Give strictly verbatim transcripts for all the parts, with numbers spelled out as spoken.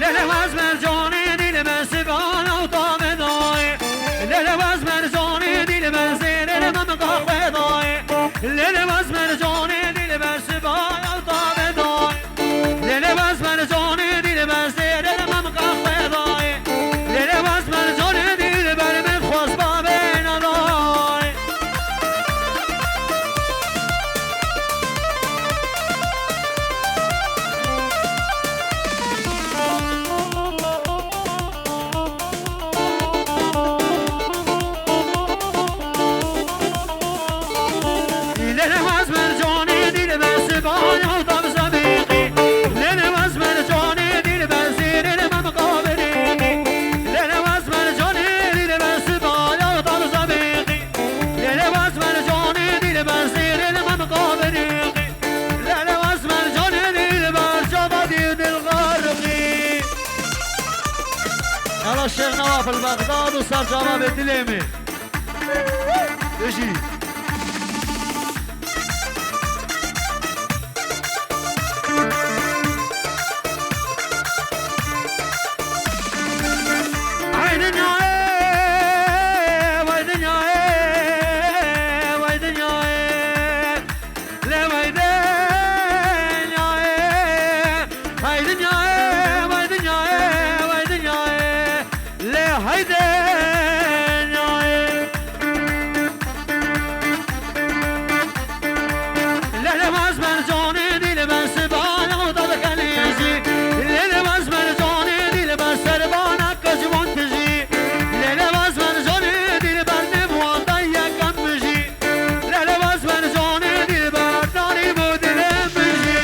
Lele wez mercanê dîl be sibana û tavê dayê. Lele wez mercanê dîl be zêrê li mem qahwe dayê. Lele wez mercanê dîl be sibana û tavê dayê. Lele wez mercanê dîl be zêrê li mem qahwe dayê. Lele wez mercanê dîl ber min xwest bavê nedayê. Lele wez mercanê dîl be sibaya û tab zebîqî. Lele wez mercanê dîl be zêrê li mem qabirî. Lele wez mercanê dîl be sibaya û tab zebîqî. Lele wez mercanê dîl be zêrê li mem qabirî. Lele wez mercanê dîl be cava dî dil xerqî. Yala Şêx Newaf el Bexdad û ser cava bê dilê min. Bijî. Ay dinyayê, vay dinyayê, vay dinyayê. Lê vay dinyayê, vay dinyayê, vay dinyayê, vay dinyayê. Lê hay dinyayê. Lele wez mercanê dîl be sibana û dad xelîjî. Lele wez mercanê dîl be serbana kecmon tijî. Lele wez mercanê dîl ber nêmwanda yekem bijî. Lele wez mercanê dîl be darî bo dilê bijî.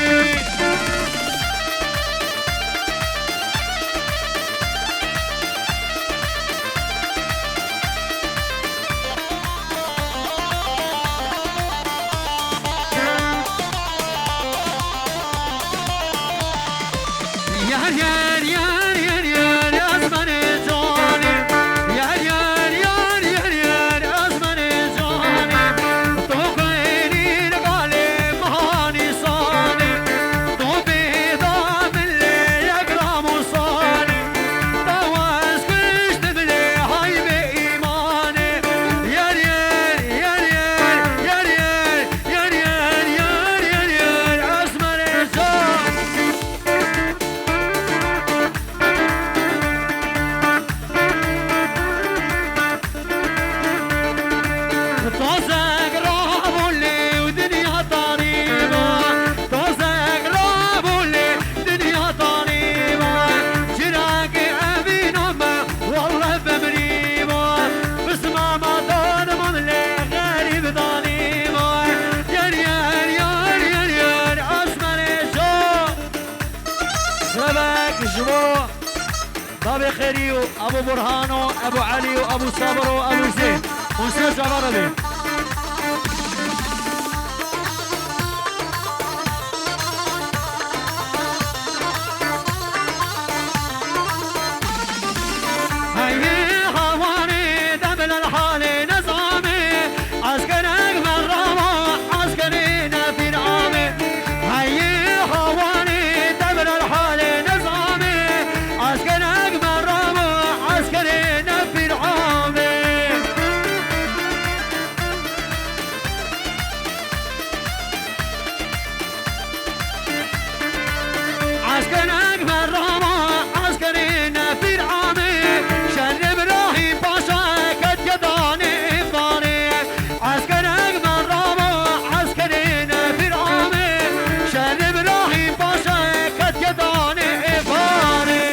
Yar, yar, yar, yar, yar, asmanê canê. Yar, yar, yar, yar, yar, asmanê canê. To xeyrî li qalê mihanî sanê. To pêda min lê yek ramusanî. Dawaz kuştim lê hay bê îmanê. Yar, yar, yar, yar, yar, yar. Yar, yar, yar, yar, yar, esmerê can. Tozek rabû lê û dinya tarî bû. Tozek rabû lê dinya tarî bû. Çirakê evîna me, welle bimrî bû. Pismama dar man lê xerîb danî bû. Yar, yar, yar, yar, yar, esmerê şo. Sirevek ji bo Babê Xêrî û Ebû Burhan û Ebû Elî û Ebû Sabir û Ebû Hüseyin. Hûn ser cava re bên. Heyê hawanê demlel halê nezamê, eskerek merrama, eskerê nefîr amê. Heyê hawanê demlel halê nezamê, eskerek merrama, eskerê nefîr amê. Eskerek merrama, eskerê nefîr amê, şerê Birahîm Paşa ket gedanê êvarê. Eskerek merrama, eskerê nefîr amê, şerê Birahîm Paşa ket gedanê êvarê.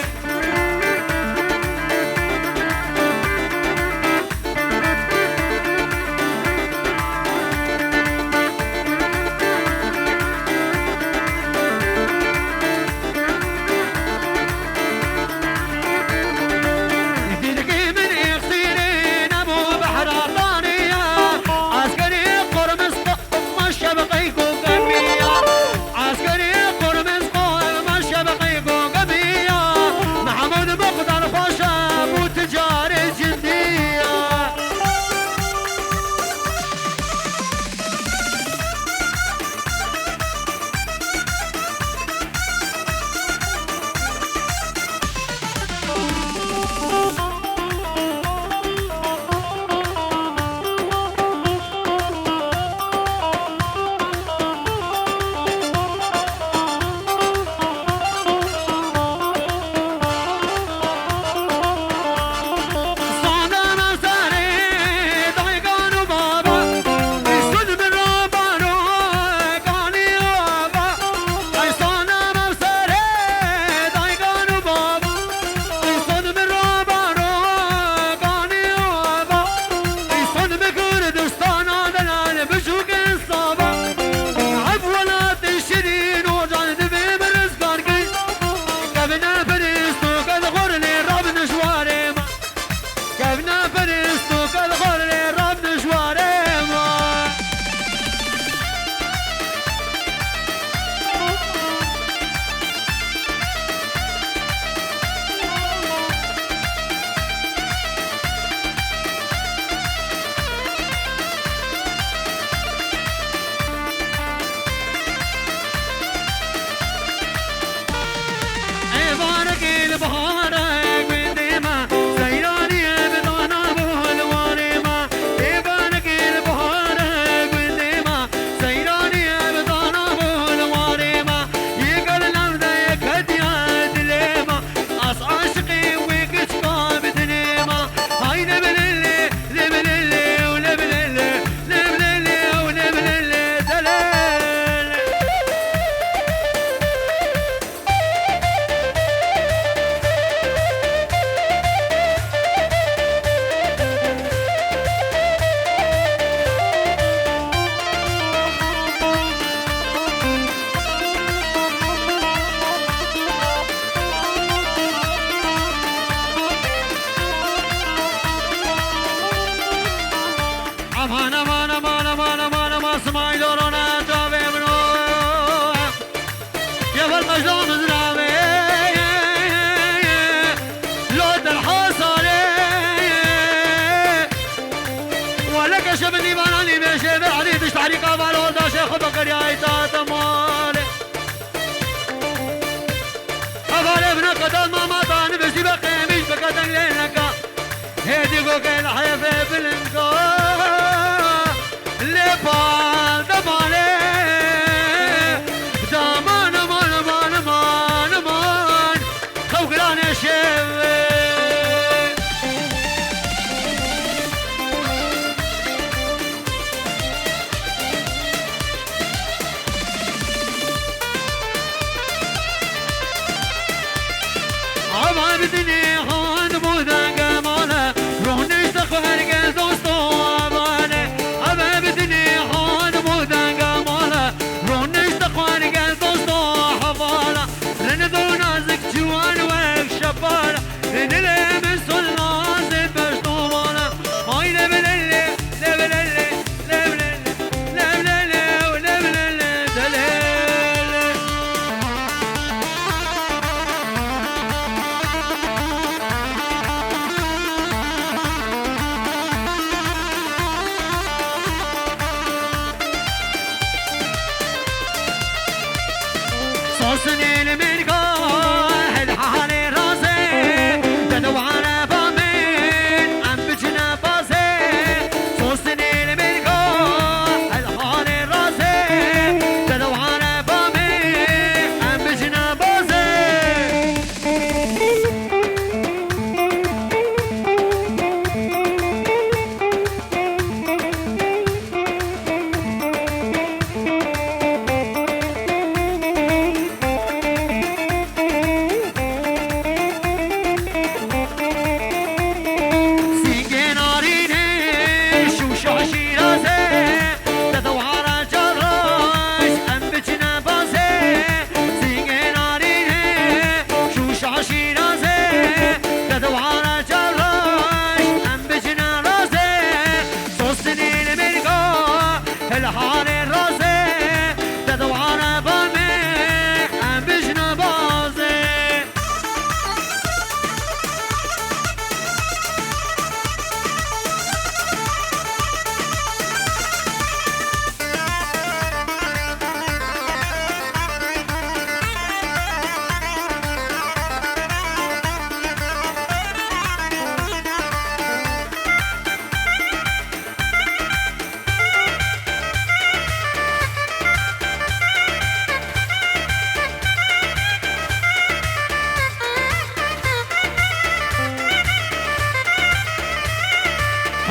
Gel heve bilinga, lê bal de balê, daman, aman, aman, aman, aman, xew giranê şev. Ava bi dinê han bo denge male, ronişte xwer gel dosto avale. Ava bi dinê han bo denge male, ronişte xwer gel dosto havala. Rene do nazik ciwan wek şepala. Rene le min sol nazê beş domala. Ay le bele le, le bele le, le bele le, le bele le, le bele le, le le le. Sosinê li mêrga hel halê razê, de dewara bamên em biçine bazê. Sosinê li mêrga hel halê razê, de dewara bamên em biçine bazê. Sîngê narînê, şûşa şîrazê, te dewara çareş, em biçine bazê. Sîngê narînê, şûşa şîrazê, te dewara çareş, em biçine razê. Sosinê li mêrga, hel halê razê, te dewara bamê, em bijne bazê.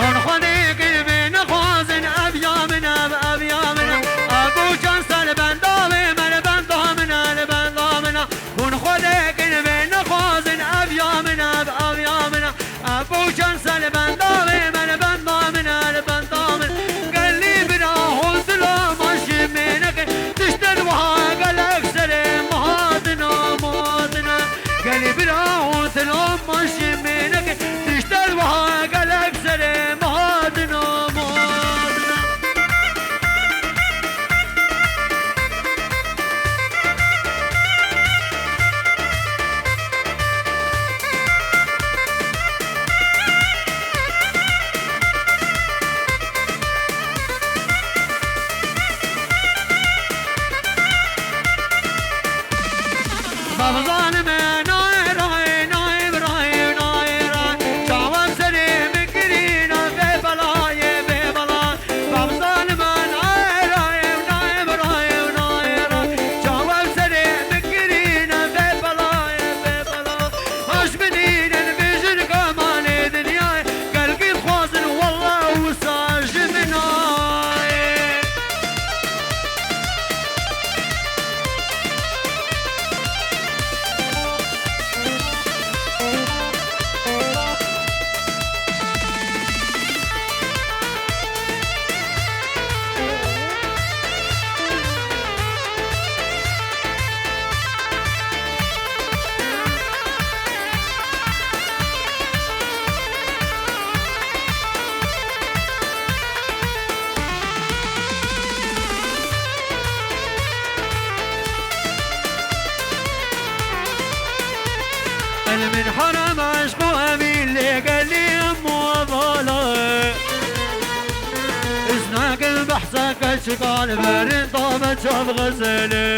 Hûn Xwedê kir vê nexwazin, ev ya min e, ev ya min e. Ev bû çend sal benda wê me, li benda min e, li benda min e. Hûn Xwedê kir vê nexwazin, ev ya min e, ev ya min e. Ev bû çend sal benda wê me, li benda min e, li benda min. Gelî bira hûn diloma ji mênekê, tiştên wiha gelek serê me hatina, me hatina. Gelî bira hûn diloma ji mênekê, tiştên wiha gelek serê me hatina, me hatina. Bavzanime nayê rayê, nayê birayê, nayê rayê. Çawa serê min kirîna vê belayê, vê belayê. Bavzanime nayê rayê, nayê birayê, nayê rayê. Çawa serê min kirîna vê belayê, vê belayê. Haş binînin bijin kemalê dinyayê. Gelkî dixwazin wella wisa ji min nayê. El min haram eşq û emîn lê gelî em û hevala. Ez nakim behsa keçika li berin dame çav xezelê.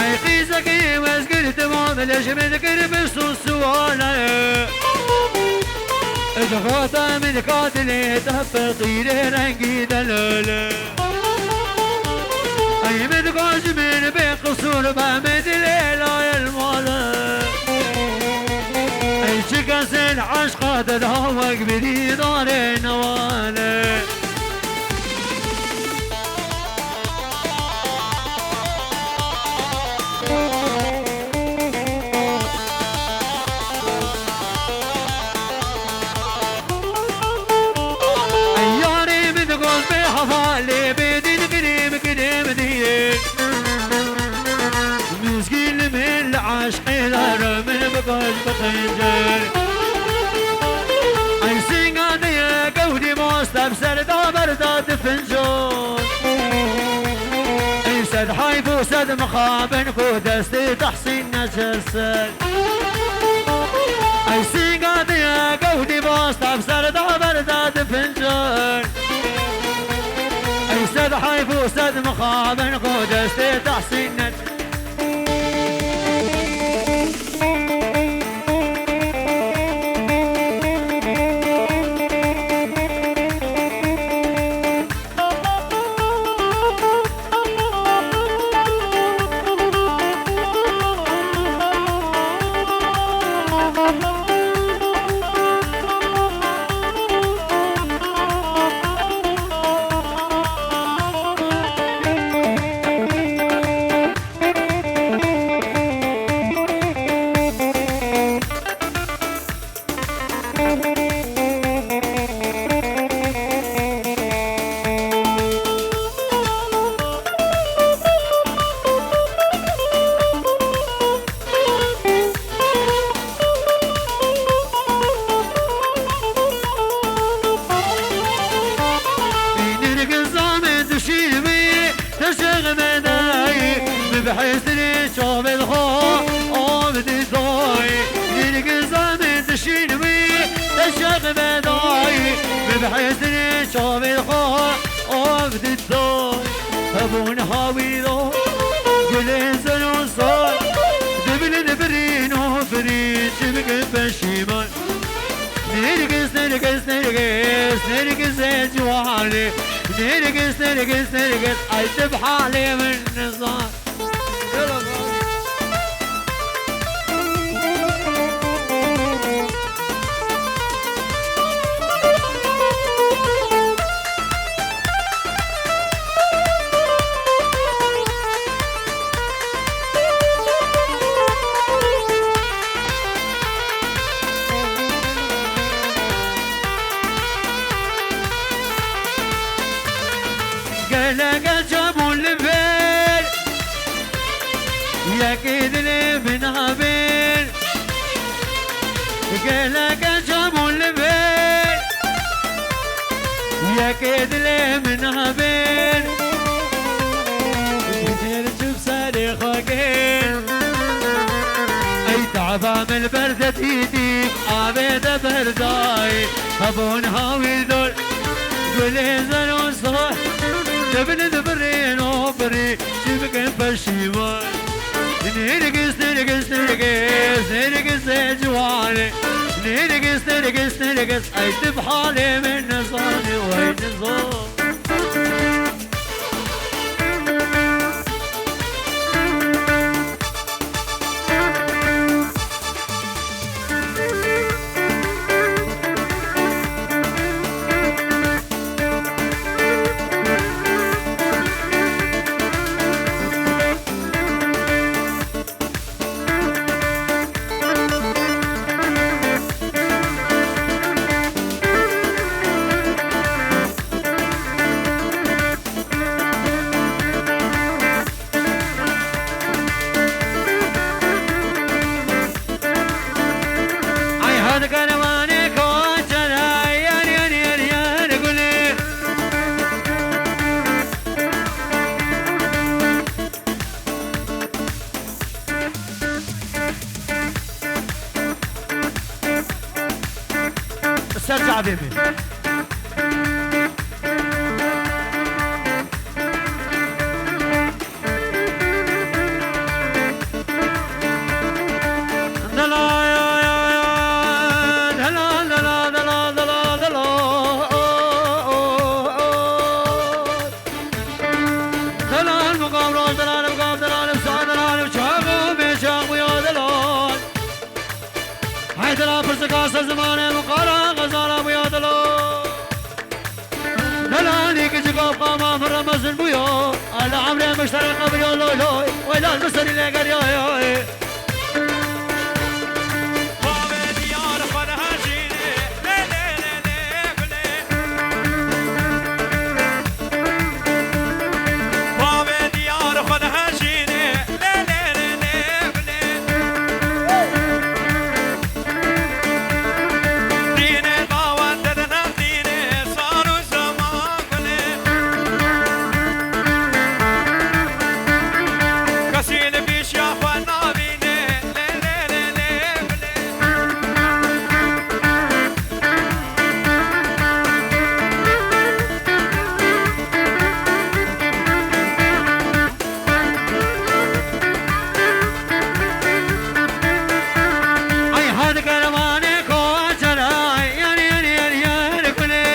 Ey qîzekî wezgir dimam lê ji min dikir min sû suwale. Cixata min ka dilê te feqîrê rengî delole. Ey min goj min bê qisûr be min dilê layel male. Ey çi kesên eşqa te da wek bi dîdarê newale. Ey yarê min goz bê hevalê bê din girê min girê min diyê. Mizgîn li min li eşqê dare min bi goz bi xêncêr. Ey singa diye gewdî mostef ser da berda di fincan. Ey sed heyf û sed mixabin ku destê Tehsîn neçe ser. Ey singa diye gewdî basta bi ser da berda di fincan. Ey sed heyf û sed mixabin ku destê Tehsîn neçe Nêrgizanê dişîn wî teşex bedayî, bi bihêstirê çavê xwe av didayî. Nêrgizanê dişîn wî teşex bedayî, bi bihêstirê çavê xwe av didayî. Hebûn hawî do gulê zer û sar, dibilin birîn û birîn çi bikin peşîman. Nêrgiz, nêrgiz, nêrgiz, nêrgizê ciwanê. Nêrgiz, nêrgiz, nêrgiz, ay tu bi halê min nizan. Geleke çabûn li ber, yekê dilê min hebên. Geleke çabûn li ber, yekê dilê min hebên. Dêr çi bi serê xwe kên. Ey tava min li ber de dîtî, avê de berdayî. Hebûn hawî dor, gulê zer û sor, dibin dibirên û birî, çi bikin peşîman. Nêrgiz, nêrgiz, nêrgiz, nêrgizê ciwanê. Nêrgiz, nêrgiz, nêrgiz, ey tu bi halê min nizanî, wey nizan. Ay hadi kervanê koçera, yar, yar, yar, yar, gulê. Ser çavê min. Dela, dela, dela, dela, dela, Ser zimanê min qara xezala bûya dilo. Delalî kicika qama min re mezin bûya. Ala emrê mişterek qebriya loy loy. Weylal min serî lê geriyayay. Bavê diyar xwe dihejînê. Lê lê lê lê gulê. Bavê diyar xwe dihejînê. Lê lê lê lê gulê. Dînê dawet dide nexdînê, sal û zeman gulê. Kesî li pîşiya xwe nabînê, lê lê lê lê gulê. Ay hadi kervanê koçera, yar, yar, yar, yar, kulê.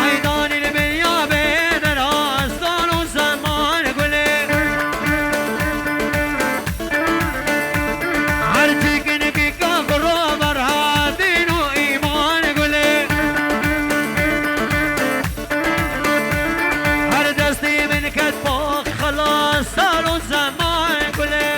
Ay danî li bêya bê deras, dan û zeman gulê. Her çikin bîka xiro berha, dîn û îman gulê. Her destê min ket pax xelas, sal û zeman gulê.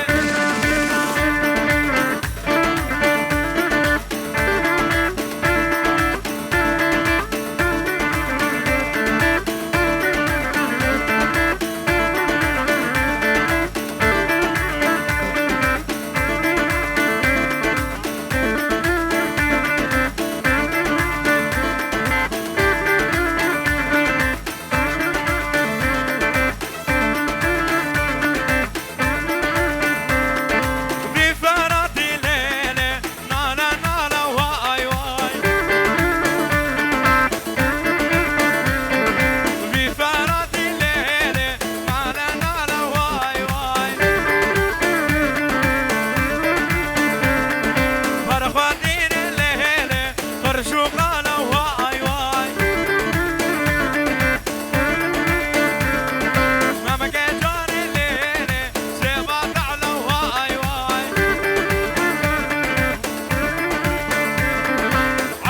Vî Feratî lêlê, nala nala way way. Vî Feratî lêlê, nala nala way way. Her xwedînê lêlê, qirş û qala way way. Memeke canê lêlê, sêva te'la way way.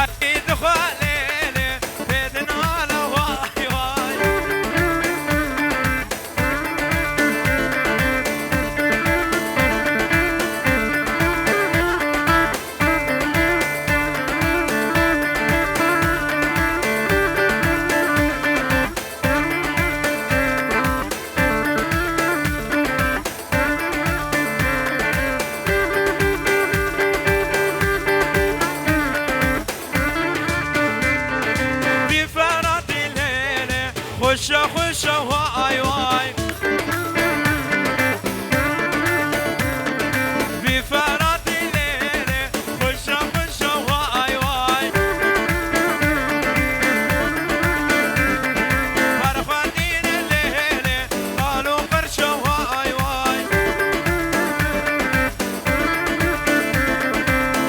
Eqîd xwe lêlê, pêdin hala way way. Vî Feratî lêlê, xweşe xweşe way way. Vî Feratî lêlê, xweşe xweşe way way. Her xwedînê lêlê, qal û qirşe way way.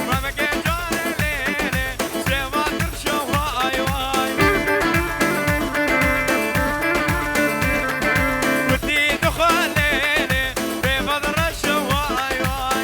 Memeke canê lêlê, sêva qirşe way way. Kutî dixwe lêlê, bêved reşe way way.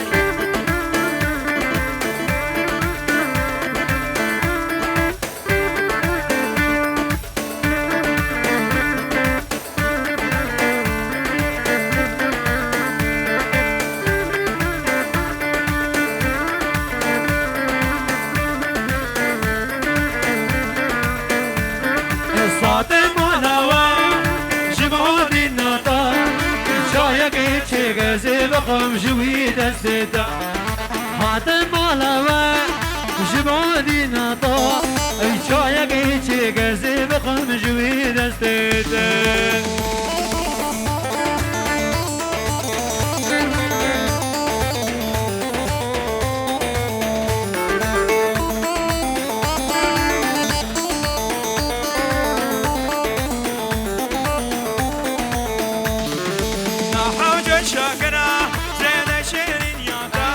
Saetê mala we ji bo dîna te, çayekê çêke zê bixwim ji wî destê te. Hate mala we ji bo dîna te, ey çayekê çêke zê bixwim ji wî destê te. Na hewce şakira, zêde şêrîn ya te.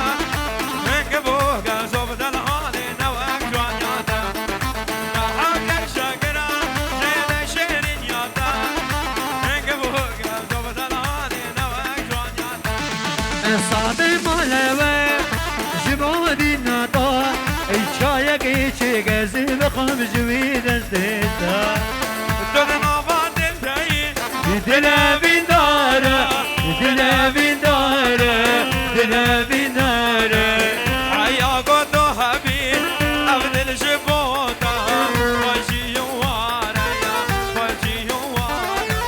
Henge bo gazo bidel halê ne wek ciwan ya te. Na hewce şakira, zêde şêrîn ya te. Henge bo gazo bidel halê ne wek ciwan ya te. Sadê mala we Ji wî destê te. Tu di nava dil de yî. Dile vîndare, dile vîndare, dile vîndare. Heya ku tu hebî, ev dil ji bo te. Xwecî û ware ye, xwecî û ware.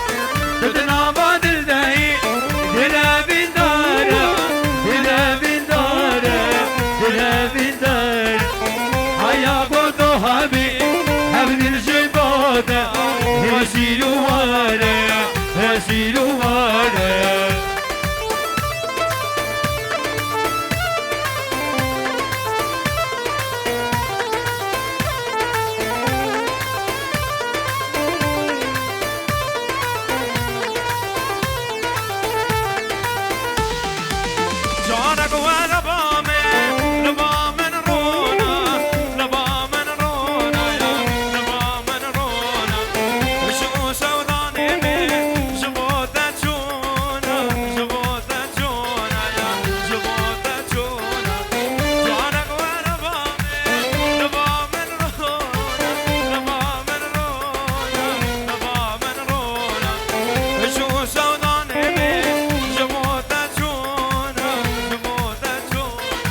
Tu di nava dil de yî, dile vîndare, dile vîndare, dile vîndare. Heya ku tu hebî, ev dil ji bo te. Hezîl û ware, hezîl û ware. Canek were ba min, li ba min rûne, li ba min rûne ya, li ba min rûne. Ji û sewdanê min, ji bo te çûne, ji bo te çûne ya, ji bo te çûne. Canek were ba min, li ba min rûne, li ba min rûne, li ba min rûne. Ji û sewdanê min, ji bo te çûne, ji bo te çûne.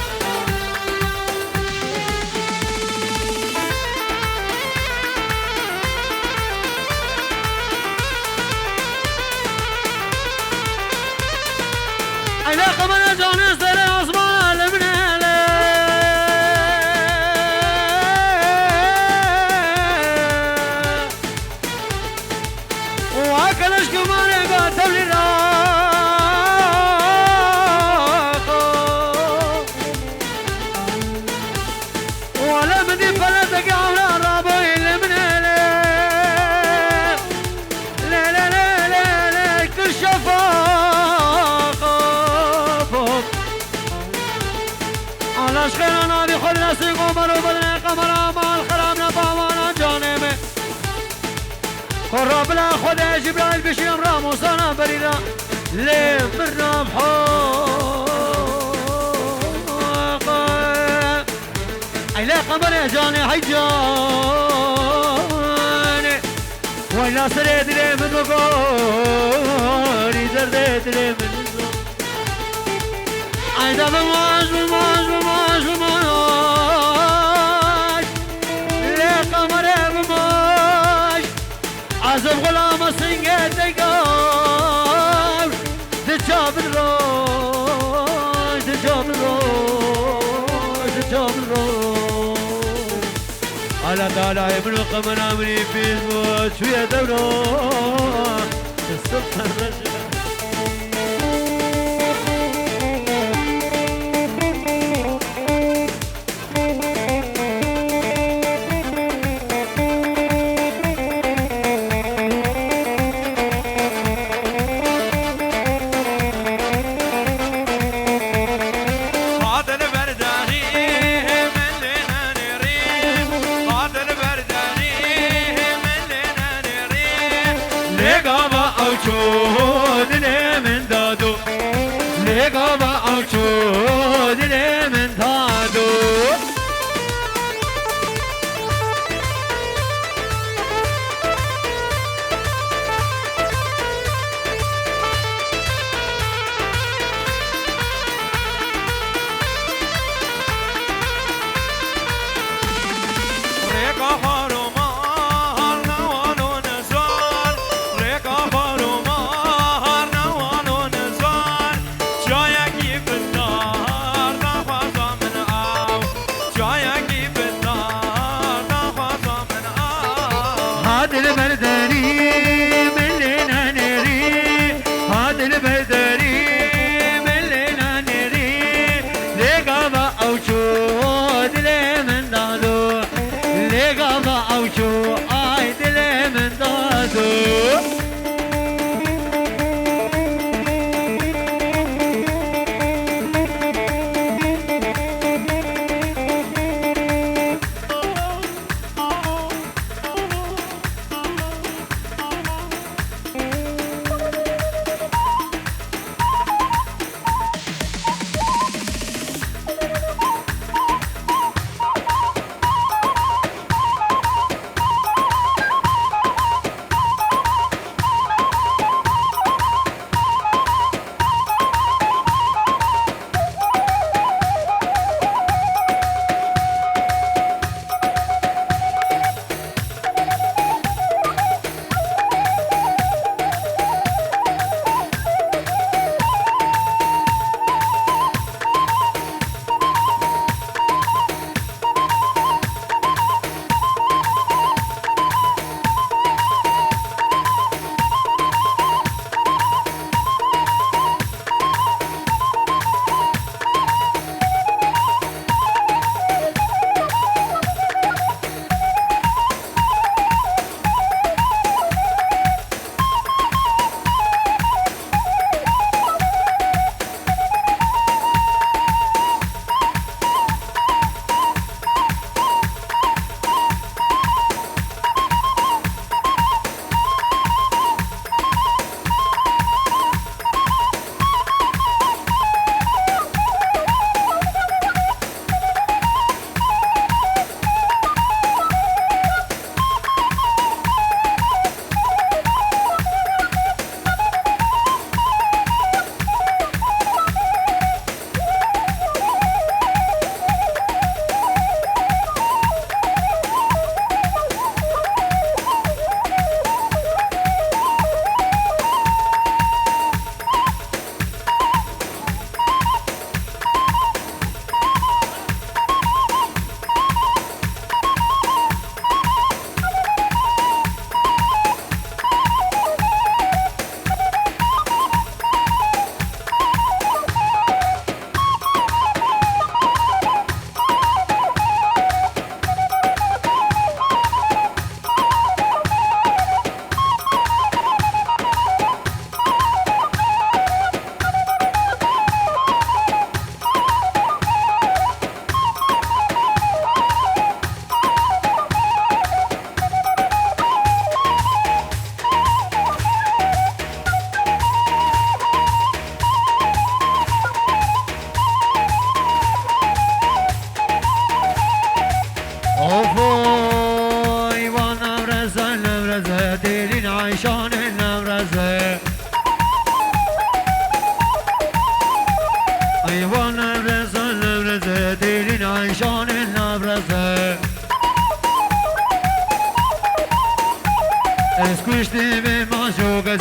Eyle qemere canê serê asmana li min hele. Û a keleş gumanê ga tevlî raqa. Wele min dî peleteke ewra raboyê li min e lê. Lê, lê, lê, lê, lê, kir şefaqa. Ala ji xêra navî xwe diresî qomar û bednê qemera mal xerab ne bavana canê me. Xwe rabila Xwedê Cîbraîl bişînim Ramûsana berî ra lê min rabhoqa. Eyle qemerê canê hey canê. Wayla serê dilê min bigorî derdê dilê min. Ayda bimaj, bimaj, bimaj, bimaj. Lê qemere bimaj. Azib xulama singê degav. Di çavin roj, di çavin roj, di çavin roj. Ala dala min û qemera min î pîl bû, çûye dewra. Sultan Reşîd. Qatil berdarî min lê nenêrî, qatil berdarî min lê nenêrî. Lê gava ew çû dilê min dado. Lê gava ew çû dilê min dado. Rêka xwe û mar newal û nizar, rêka xwe û mar newal û nizar, çayekî bindar daxwaza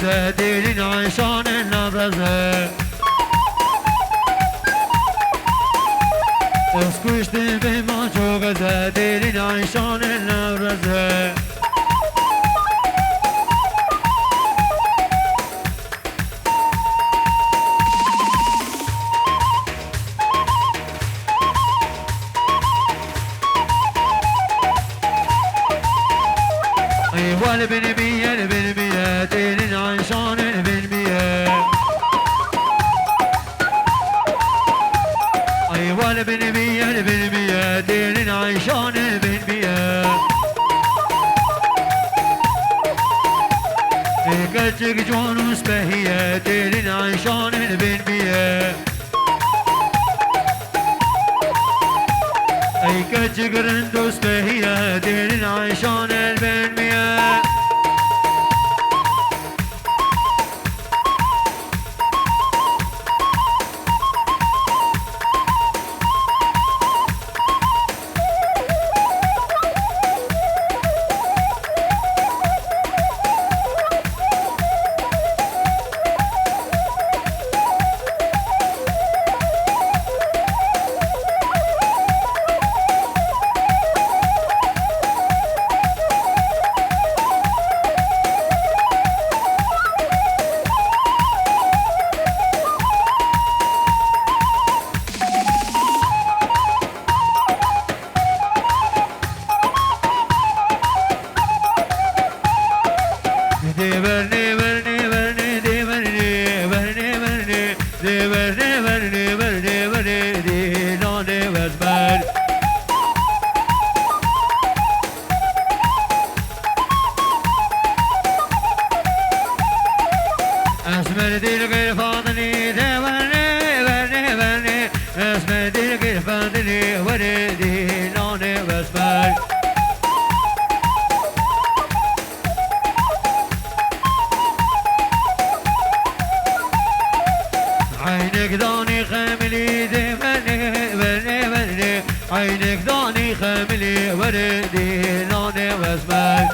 Ze têrîn Ayşanê navraze. Ez kuştim bê ma çok ze têrîn Ayşanê navraze. Ey wal bin miye, bin miye, têrîn Ayşanê bin miye. Ey wal bin miye, bin miye, têrîn Ayşanê bin miye. Ey keçik ciwan û spehiye, têrîn Ayşanê bin miye. Ey keçik rind û spehiye, têrîn Ayşanê bin miye. Dê vernê, vernê, vernê, dê vernê, vernê, vernê, dê vernê, vernê, vernê, vernê, dê nanê wezber. Esmer dil gir fadilî de were, were, were. Esmer dil gir fadilî were dîlanê wesmer. Eynek danî xemilî de were, were, were. Eynek danî xemilî were dîlanê wesmer.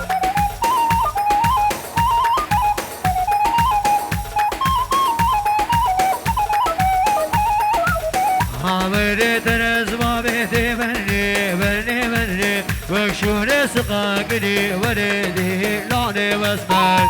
Haberê terez babê tê vernê, vernê, vernê. Wek şûrê siqa gilî were dîlanê wesmer.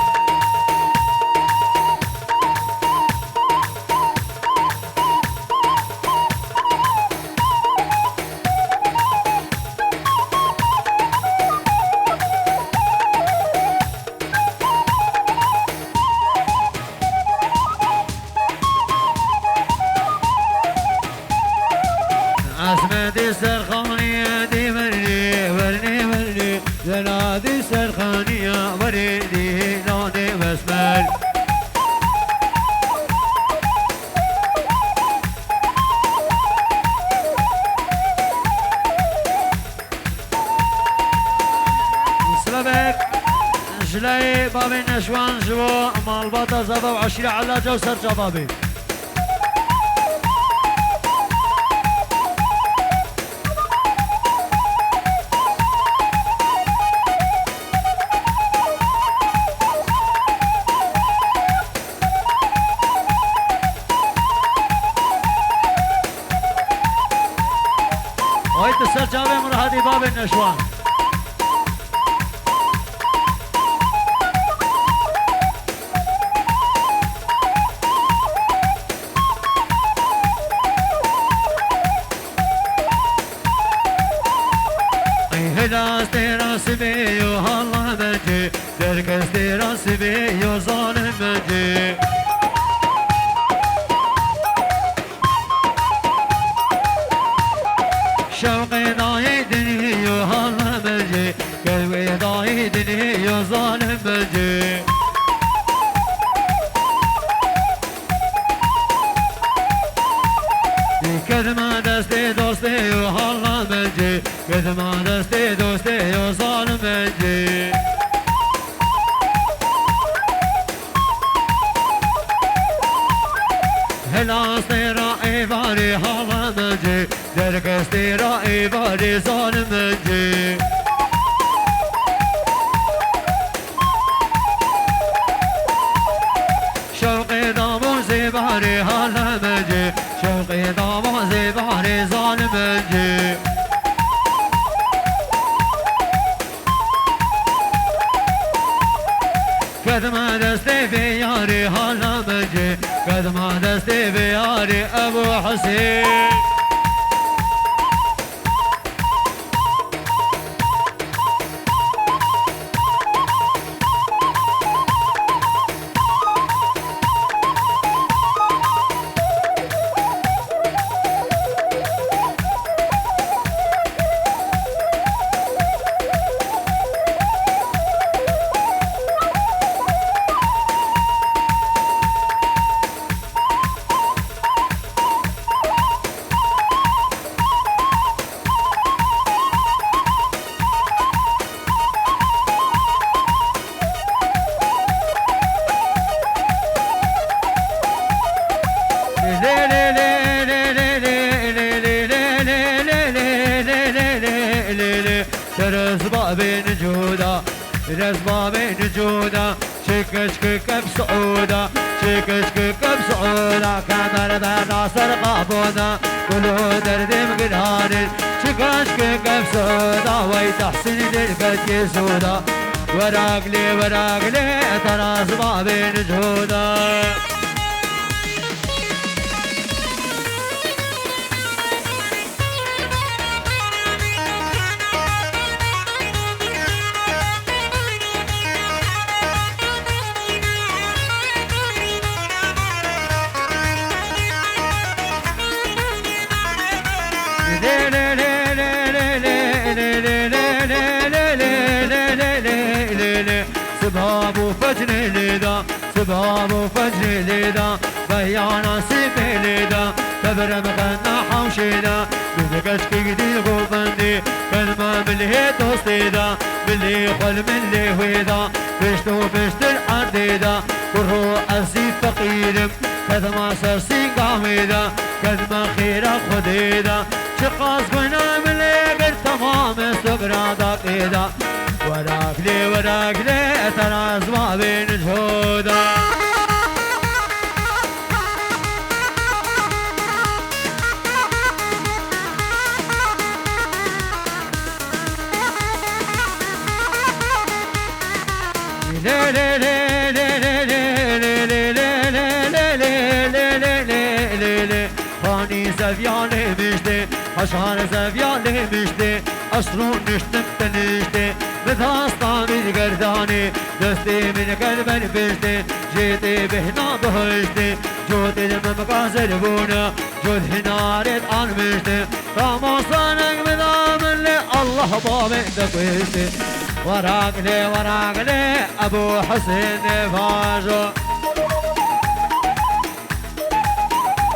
Esmedê serxanî dê vernê, vernê, vernê. Zeladê serxanî ya were dîlanê wesmer. Silavek ji layê bavê Neşwan ji bo malbata zava û eşîra Elaca û Serça bavê. Ay tu ser çavê min re hatî babê Neşwan. Ey hela stêra sibê yo hala mecê, derkes stêra sibê yo zalim mecê. Şewqê dayê dinê yo hala mecê, kerwê dayê dinê yo zalim mecê. Kedma destê dostê yo hala mecê, kedma destê dostê yo zalim mecê. Hela stêra êvarê hala mecê, derkes stêra êvarê zalim mecê. Barê hale min cê, şewqê dawazê barê zalime cê. Kedma destê vê yarê hale min cê, kedma destê vê yarê Ebû Husên. Teres babên cuda, teres babên cuda. Çikiçki kep suuda, çikiçki kep suuda, kemer bena ser qabona, gulu derdê min giranê. Çikiçki kep suuda, wey Tehsîn dil fetiyê suda. Weraglê, weraglê, teras babên cuda. Siba bû fecrê lê da, siba bû fecrê lê da, beyana sîmê lê da, tevirem xena hewşê da, bi keçkî dîl govendê, kelma milê dostê da, milê xwe li milê wê da, pişt û piştir erdê da, kuro ez zî feqîrim, kedma ser sînga wê da, kedma xêra Xwedê da, çiqas guna milê gir temam e sofra da pê da. Weraglê, weraglê, teras babên coda. Lê, lê, lê, lê, lê, lê, lê, lê, lê, lê, lê, lê, lê, lê, lê, lê, lê, lê, lê. Xanî zevyanê miştê, heşar zevyanê miştê, ez rûniştim teniştê, bi dasta min gerdanê, destê min ker ber piştê, jê tê bêhna bihiştê, cotê li min gazer bûne, cot hinarêt almiştê, ramasanek min da min lê Allah babê de kuştê. Weraglê, weraglê, Ebû Husên ê vajo.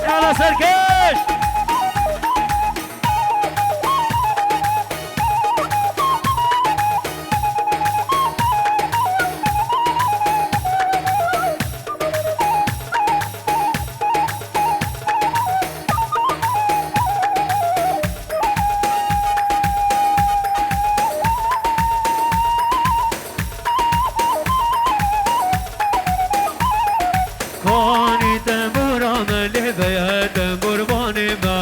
Yala serkeş! Kanî tembûra me lê veye tembûrvanê me.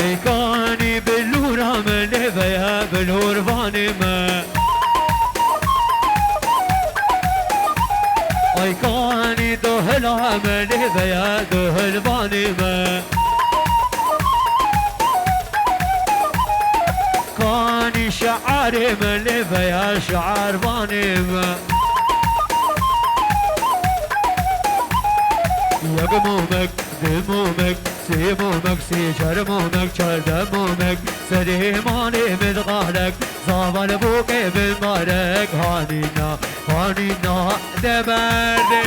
Ey kanî bilûra me lê veye bilûrvanê me. Ay kanî dohila me lê veye dohilvanê me. Kanî şiarê me lê veye şiarvanê me. Yek momek, du momek, sê momek, sê çar momek, çardeh momek, serê malê min diqalek, zaval bûkê min marek, hanîna, hanîna de berdê.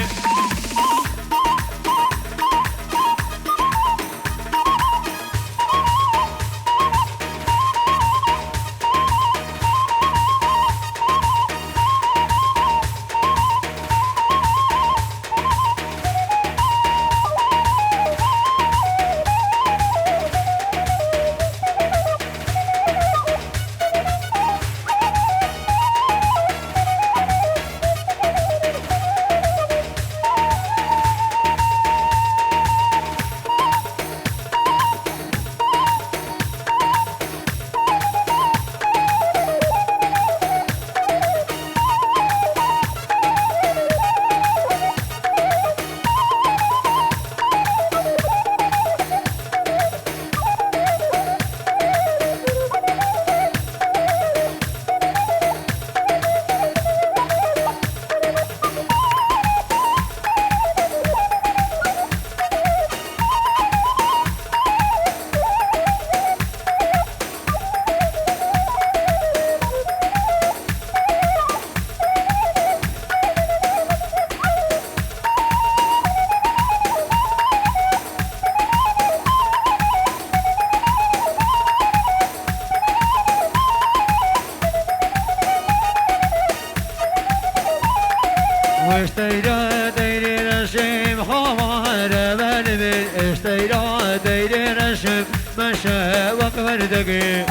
Eşteyra deyrê reşim, haware belbir. Eşteyra deyrê reşim, meşe wek werdegê.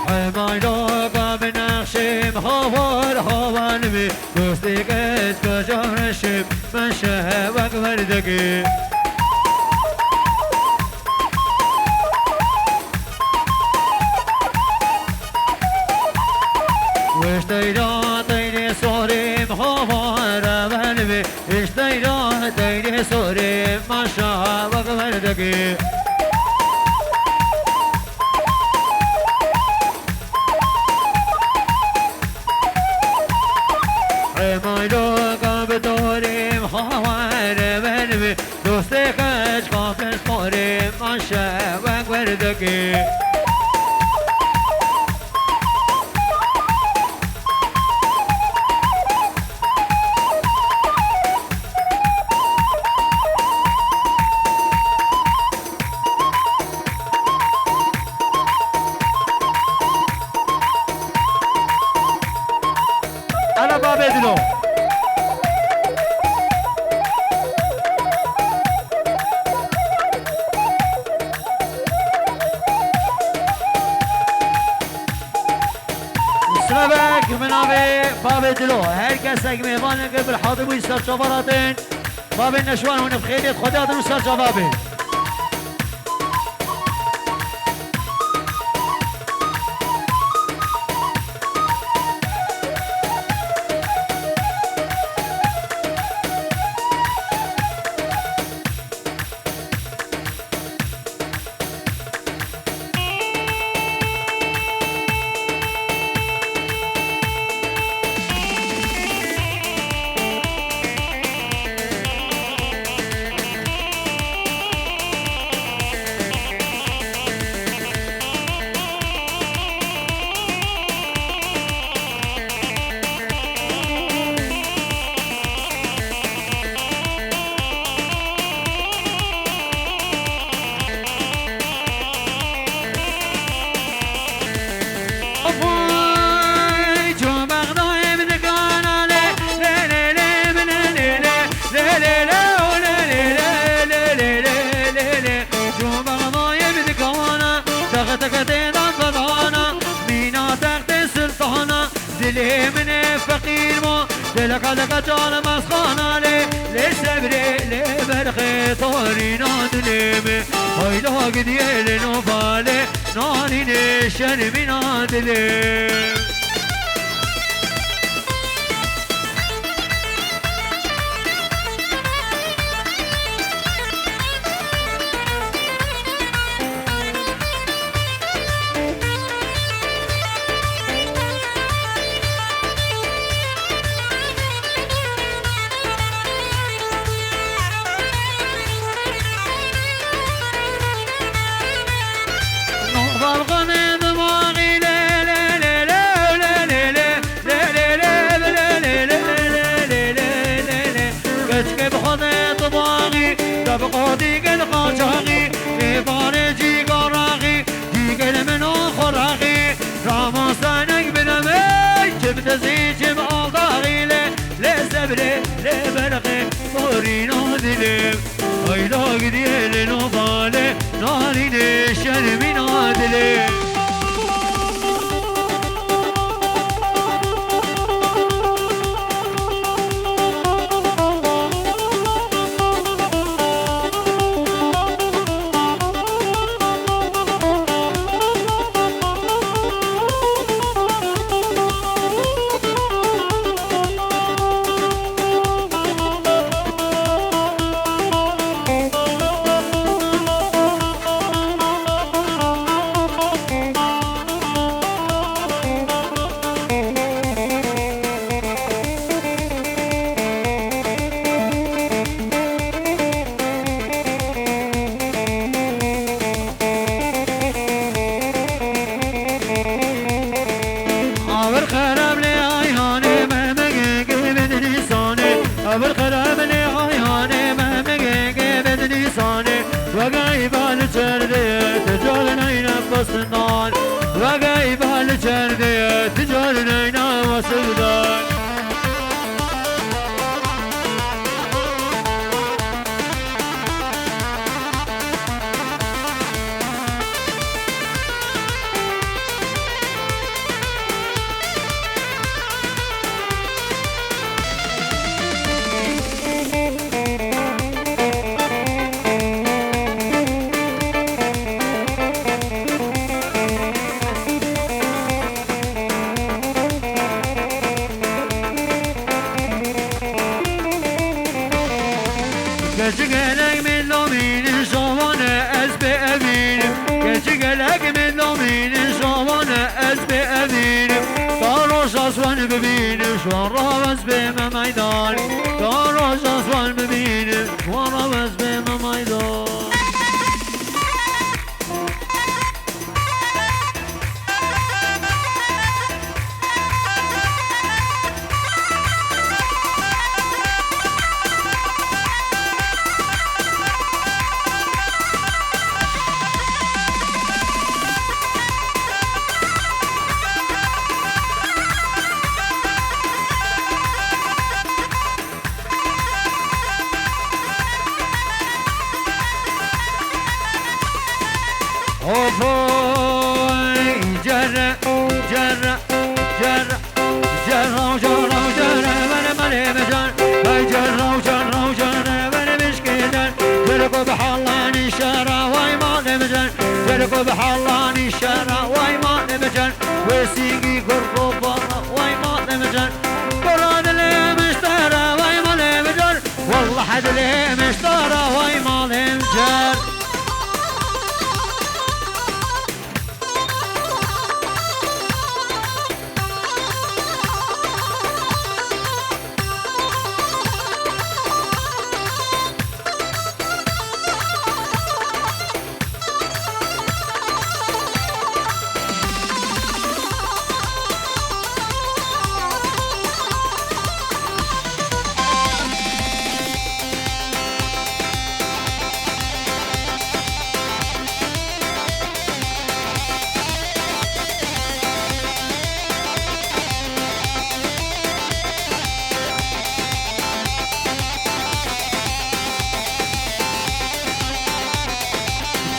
Hemayroka binexşim, hawar hawan mi. Dostê keç kaja reşim, meşe wek werdegê. Weş teyra teyrê sorê, hawar belbê. Eşteyra teyrê sorê, meşe wek werdegê. Hemayroka bi dorê, hawar belbê. Dostê keç kafir qorê, meşe wek werdegê. Ana babê dilo. Silavek, min navê bavê dilo. Her kesek mêvaneke bir hadir bû, ser çavar hatin. Bavê neşwan hûn bi xêrê Xwedê hatin û ser çava bin. Dilê min ê feqîr ma, dileka leka canê mezxana lê, lê sebrê, lê berxê tarîna dilê min. Hayla gidiyê lê nova lê, narînê şermîna dilê. Keçke bi xwe de tu baxî, te bi qadî gel qaçaxî, ê barê cî garaxî, cî gel min û xwe raxî, ramastenek bidemê, çi bi dizî, çi bi aldaxî lê, lê sebrê, lê berxê, borîna dilê. Hayla gidiyê lê nova lê, narînê şermîna dilê. Sinan, wegey bal çerdê, ticar neyna wasıvdan. Keçi gelek min domînin şovane ez bê evînim. Keçi gelek min domînin şovane ez bê evînim. Ta roja swan bibînim şwan rawez bê me meydan. Ta roja swan bibînim şwan rawez bê me meydan. Ofoy, cerre, cerre, cerre, cerre, cerre, bere, bere, bere, mecan. Hey, cerre, cerre, cerre, bere, bişkeden. Cerre, ko, behalani, şara, vay, male, mecan. Cerre, ko, behalani, şara, vay, male, mecan. Wê sîngî gur û bala, wey malê min car. Gora dilê min ji te re, wey malê min car. Wallah dilê min ji te re, wey malê min car.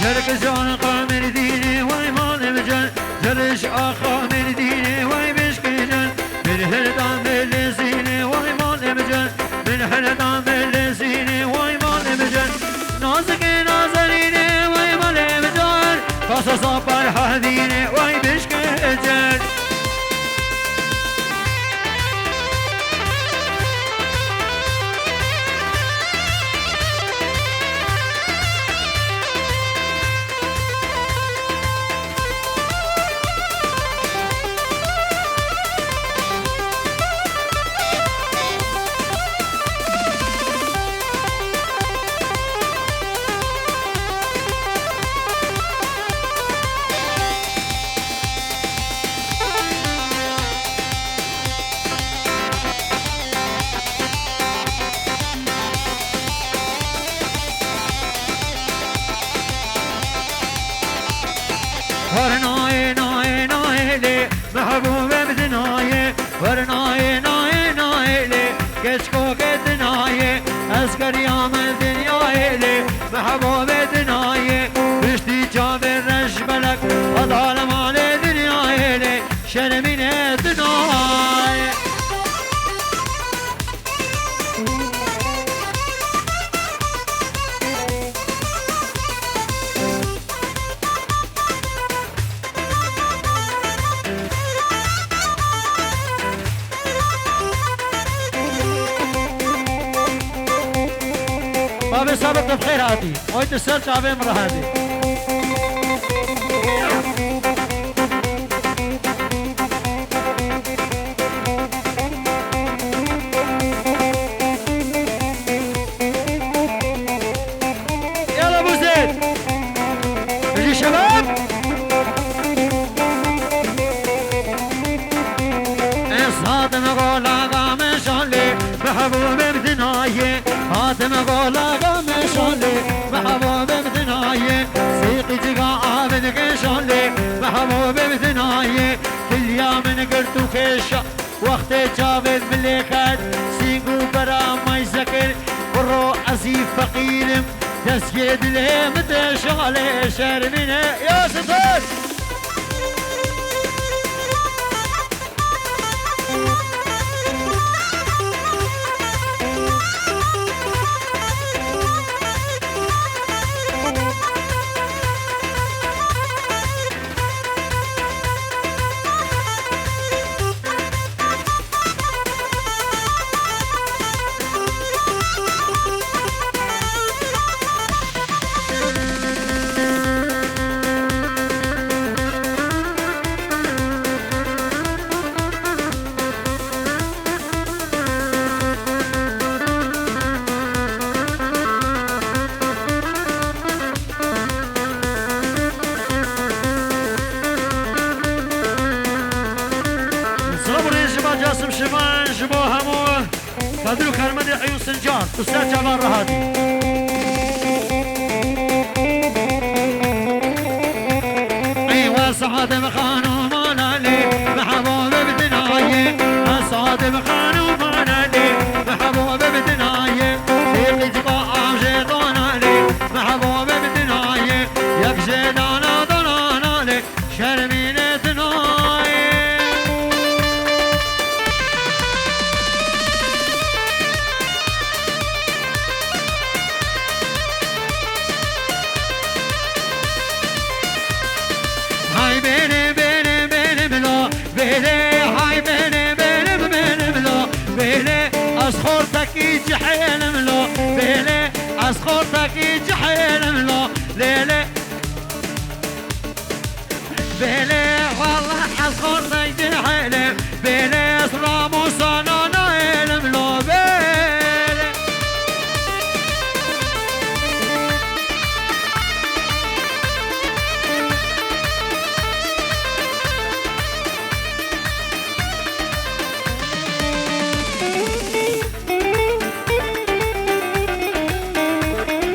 Cerg jan qamerdînê wey malê min can, cerg axa merdînê wey bişkê can. Min hildan belê zînê wey malê min can, min hildan belê zînê wey malê min can. Nazikê nazerînê wey malê min can, kasa sapar hadînê wey bişkê can. Her nayê, nayê, nayê lê, mehbûbê bi dinayê. Her nayê, nayê, nayê lê, keçko ke dinayê. Ez keriyame dinyayê lê, mehbûbê dinayê. Piştî çavê reş belek, adale malê dinyayê lê. Şermîne dinayê. Bavê Sabir, tu bi xêr hatî. Oy tu ser çavê min re hatî. Yala Buzet. Ji şebab. Ez hatim gola gameşalê, mehbûbê bi dinayê. Hatim gola gameşalê, mehbûbê bi dinayê. Sîqî ciga avê dike şalê, Dert û kêşa wextê çavên min lê ket, sîng û bera mayze kir, biro ez î feqîr im, destgê dilê min tê şalê şermîne ya sitar. Silav û rêz ji bo Casim Şivan, ji bo hemû Kadir û Karmendê Eyûn Sincar, tu ser çavan re hatî. Ey we sadim xanûman Elî, mehbûb bi dinayê. We sadim xanûman Elî, mehbûb bi dinayê. Sîqî cika av jê dan Elî, mehbûb bi dinayê. Yek jê dana danan Elî, şermîne dinayê. Hay bêlê, bêlê, bêlê milo, bêlê, hay bêlê, bêlê, bêlê milo, bêlê, ez xortekî cihêlim lo, bêlê, ez xortekî cihêlim lo, lê lê. Bêlê, wallah ez xortekî cihêlim, bêlê, ez ramûsana nahêlim lo, bêlê.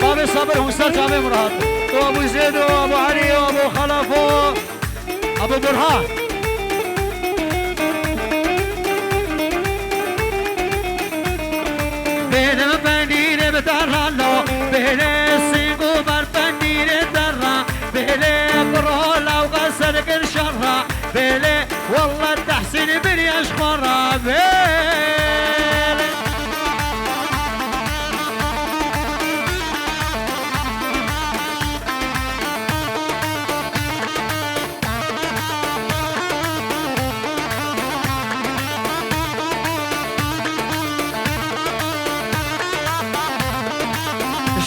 Bavê Sabir hûn ser çavê min re hatin. Û Ebû Zêd û Ebû Erî û Ebû Xelef û Ebû Burhan. Bêlim pendîrê bi derra lo, bêlê sîng û ber pendîrê derra, bêlê biro lawga sergir şerra, bêlê Wallah Tehsîn biriye ji xwe re bê.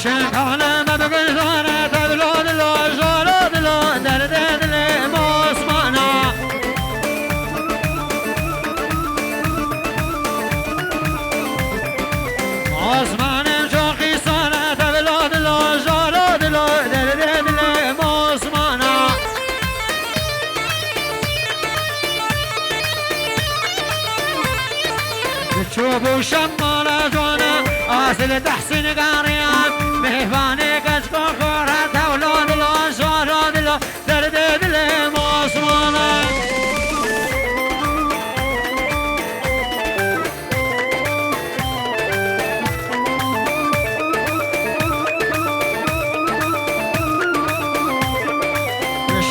Şengale me bi guldane, tevlo dilo, jalo dilo, derdê dilê me Osmana. Osmanê çoxî sare, tevlo dilo, jalo dilo, derdê dilê me Osmana. Çûbû şemala cwana, asil Tehsîn gariyan, mêvanê keçko xora, tevlo dilo, jalo dilo, derdê dilê me Osmana.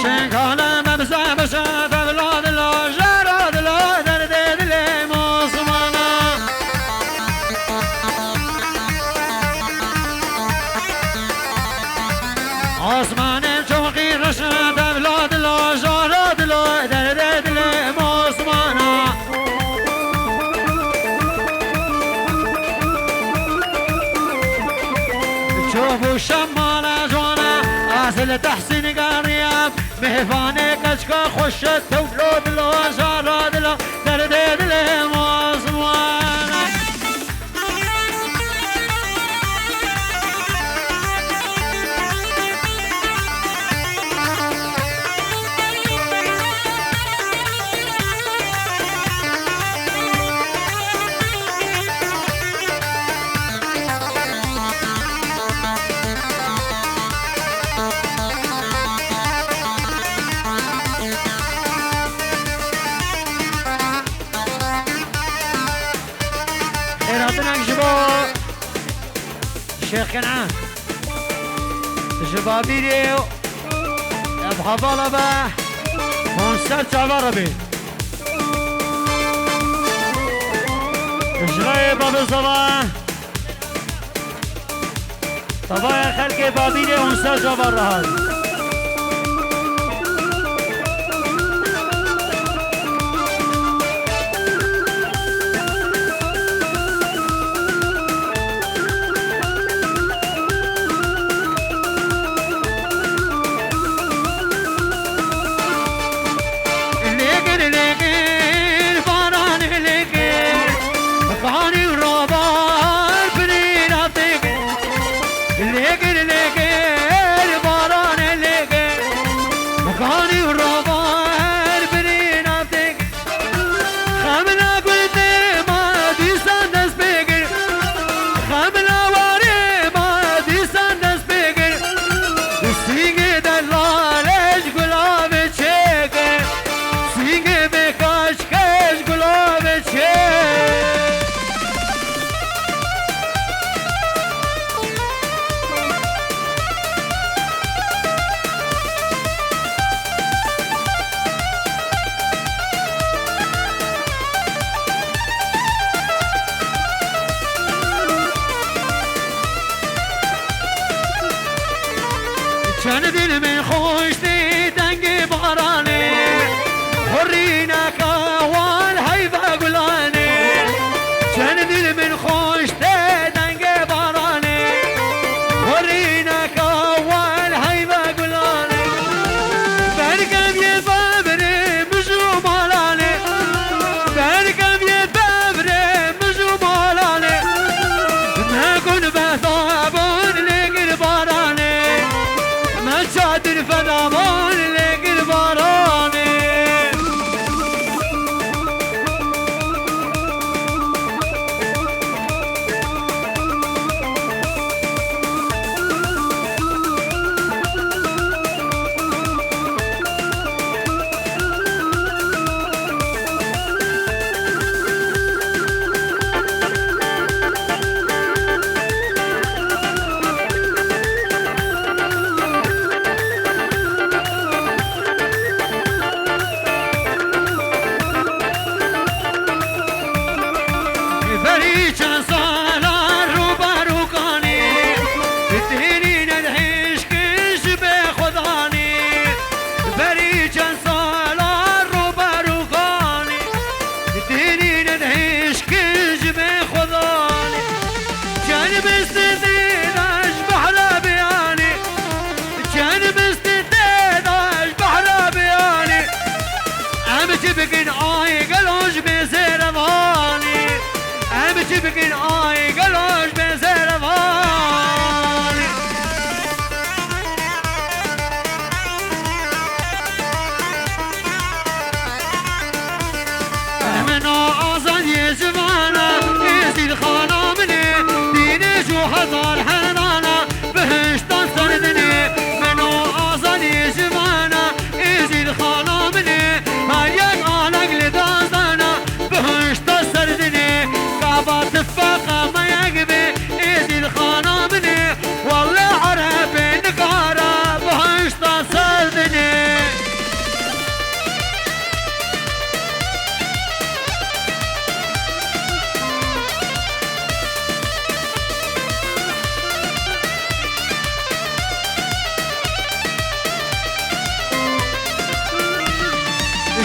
Şengale me bize bize, tevlo dilo, jaro dilo, derdê dilê me Osmana. Osmanê çoxî reş e, tevlo dilo, jaro dilo, derdê dilê me Osmana. Çûbû şemala cwana, asil Tehsîn gariya, mêvanê keçka xweş e, tevlo dilo, jaro dilo, derdê dilê me Osmana. Kene. Ji Babîrê ev hevala be konser çava re bê. Ji rayê Babê Zava. Tavaya xelkê Babîrê konser çava re hat. Lêgir, lêgir, baran lêgir, kanî robar birî navtêgir. Lêgir, lêgir, baran lêgir, kanî robar birî navtêgir. Xemla gundê me dîsan dest pê kir. Xemla warê me dîsan dest pê kir. Sîngê delal ji gulavê çêke. Sîngê bêkaşke ji gulavê çê. Çend dil min xweş tê dengê baranê, xurîneke wan heyva gulanê. Çend dil min xweş tê dengê baranê, xurîneke wan heyva gulanê. Berkeviyê bevrê mij û malanê, berkeviyê bevrê mij û malanê. Nekun behsa bûn lêgir baranê, me çadir feda bûn lêgir baranê. Berî çend sala rû barokanê, tênî nedihêşkin ji bê xwedanê. Berî çend sala rû barokanê, tênî nedihêşkin ji bê xwedanê. Çend mistê têda ji behra beyanê, çend mistê têda ji behra beyanê. Em çi bikin ay gelo ji bê zêrevanê? Em çi bikin ay gelo ji bê zêrevanê? Min o azadiyê civana, Êzîd xana min e, dînê ji hezar herana, bihişta ser dinê. Min o azadiyê civana, Êzîd xana min e, her yek alek li dazana, bihişta ser dinê. Gava tifaqa me yek be, Êzîd xana min e, welle erebê nikara, bihişta ser dinê.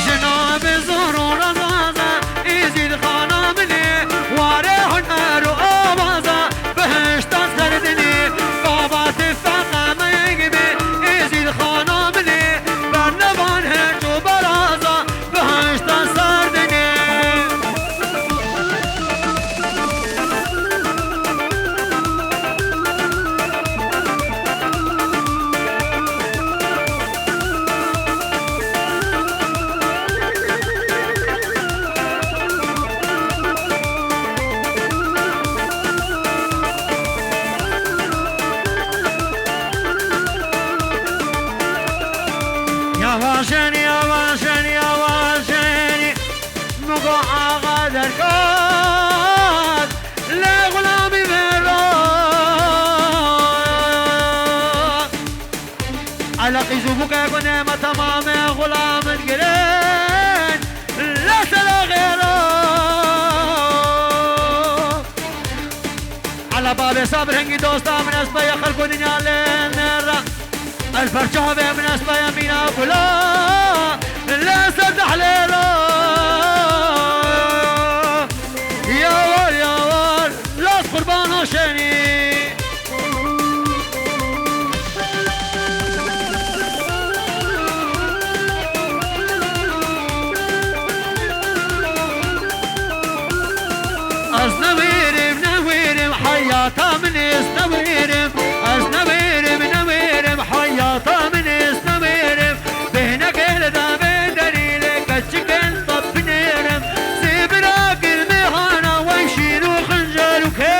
Jina bi zor û rezaza, Êzîd xana min e, warê huner û awaza, bihişta ser dinê. Gava tifaqa me yek be, Êzîd xana min e, bernevan her ço beraza, bihişta ser dinê. Yavaşen, yavaşen, yavaşen. Mugo axa derket, lê xulamî vera. Ke gune me temamê xulam digirin, lê sela xêra. Ala babê sabir hingî dosta min ez peye xelk û dinya lê nêra. Ez perçavê min ez peye mîna gula, lê ser dehlêra. Yawar, yawar, las qurbana şenî. Ez newêrim, newêrim, heyata min ez newêrim. Ez newêrim, newêrim, heyata min ez newêrim. Bêhnekê li devê derî lê keçikên xwe binêrim. Sê bira girmê hana wey şîr û xincer û kê.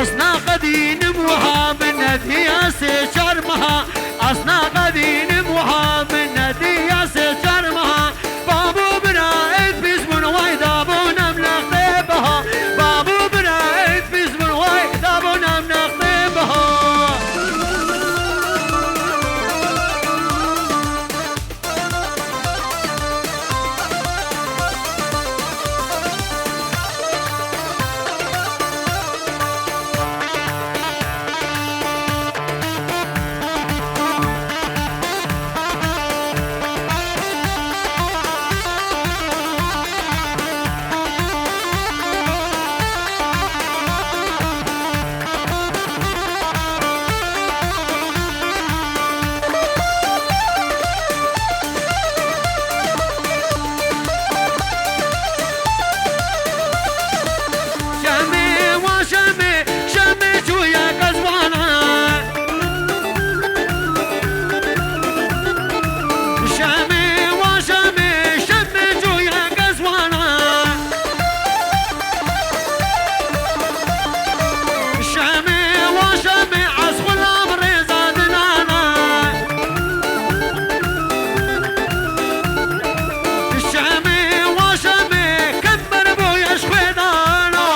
Ez naqedînim wiha min nediya sê çar meha. Ez naqedînim wiha min nediya sê çar meha. Bab û bira êt pîs bûn, way dabûn em lextê biha. Bab û bira êt pîs bûn, way dabûn em lextê biha. Şemê wa şemê, şemê çûye kezwana. Şemê wa şemê, şemê çûye kezwana. Şemê wa şemê, ez xulam rêza dinana. Şemê wa şemê, kember bûye ji xwê dana.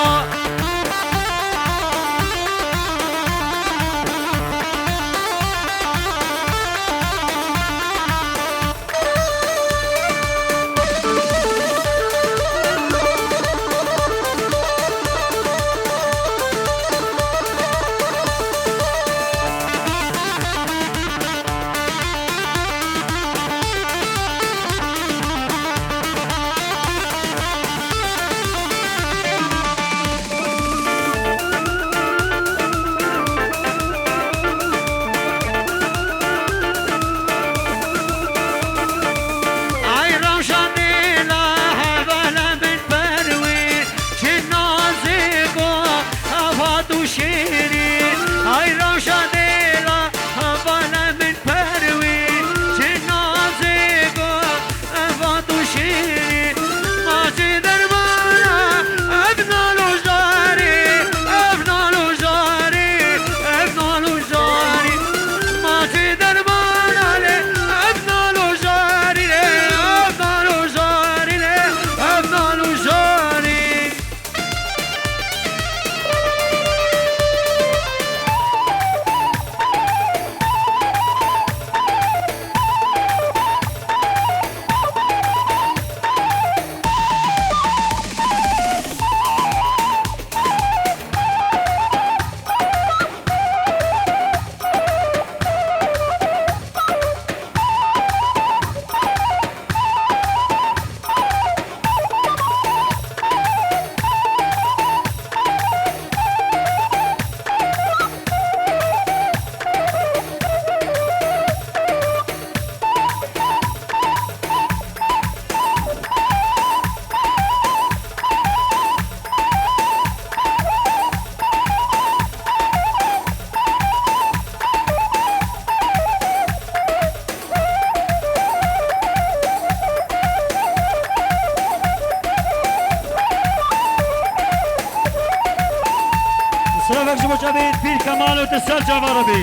Rabî, Pîr Kemal û tu ser çava Rabî.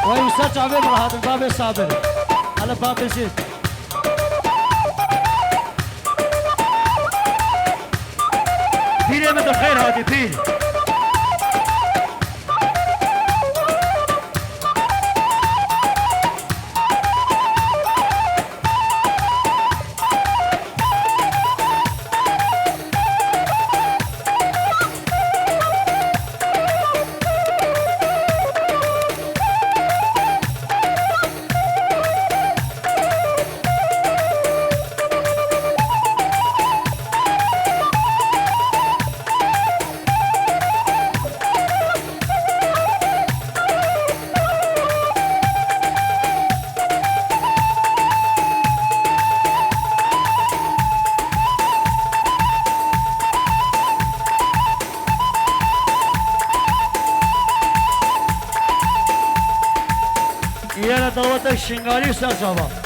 Wey wisa çavê min hatin, babê Sabir. Hele babê Zîd. Pîrê min tu xêr hatî, pîr. Yine dawetek Şingalî ser çava.